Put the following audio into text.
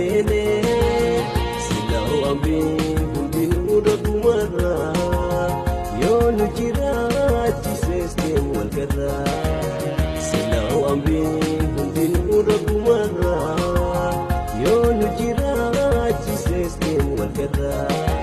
seenee silaa waambii hundinuu rabbumarraa yoo nu jiraachisees deemu wal garraa silaa waambii hundinuu rabbumarraa yoo nu jiraachisees deemu wal garraa.